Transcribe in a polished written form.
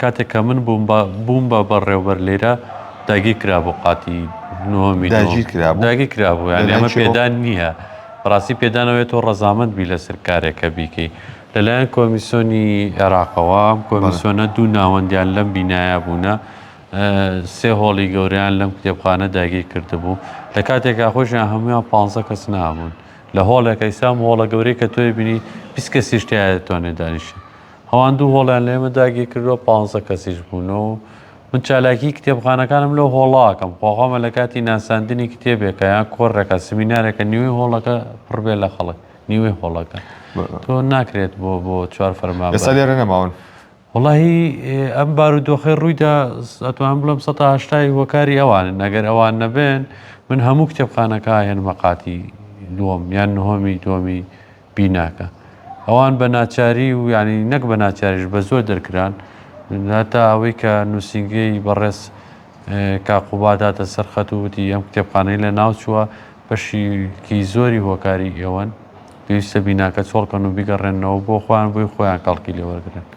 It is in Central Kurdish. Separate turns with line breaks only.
کاتێک کە من بووم بە بووم بە بەڕێوبەر لێرە داگیر کرابوو قاتی نهۆمی دووەم.
داگیر کرابوو؟
داگیر کرابوو یانی
لەلایەن
ئەمە
کێوە؟
پێدان نییە بەڕاستی پێدانەوەی تۆ ڕەزامەند بی لەسەر کارێک کە بیکەی لەلایەن کۆمیسیۆنی عێراقەوە ئەم
بەڵێ.
کۆمیسیۆنە دوو ناوەندیان لەم بینایە بوونە سێ هۆڵی گەورەیان لەم کتێبخانە داگیر کردبوو لە کاتێکا خۆشیان هەموویان 15 کەس نابوون لە هۆڵێک ئیستا ئەم هۆڵە گەورەی کە تۆی بینی 20 کەسیش تیایا دەتوانێت دانیشێ ئەوان دوو هۆڵیان لە ئێمە داگیر کردووە پانزە کەسیش بوون و من چالاکی کتێبخانەکانم لەو هۆڵاکەم خۆخۆمە لە کاتی ناساندنی کتێبێکە یان کۆڕێکە سمینارێکە نیوەی هۆڵەکە پڕ بێ لە خەڵک نیوەی هۆڵەکە تۆ ناکرێت بۆ بۆ چوار فەرمان
ئێستا لێرە نەماون.
وەڵاهی ئەم بارودۆخەی ڕوویدا ئەتوانم بڵێم 180 هۆکاری ئەوانن ئەگەر ئەوان نەبێن من هەموو کتێبخانەکە هێنمە قاتی دووەم یان نهۆمی دووەمی بیناکە ئەوان بە ناچاری و یانی نەک بە ناچاریش بە زۆر دەرکران هەتا ئەوەی کە نووسینگەی بەڕێز کاک قوباد هاتە سەر خەت و وتی ئەم کتێبخانەی لە ناو چووە بەشیکی زۆری هۆکاری ئێوەن پێویستە بیناکە چۆڵکەن و بیگەڕێننەوە بۆ خۆیان بۆی خۆیان کەڵکی لێ وەرگرن.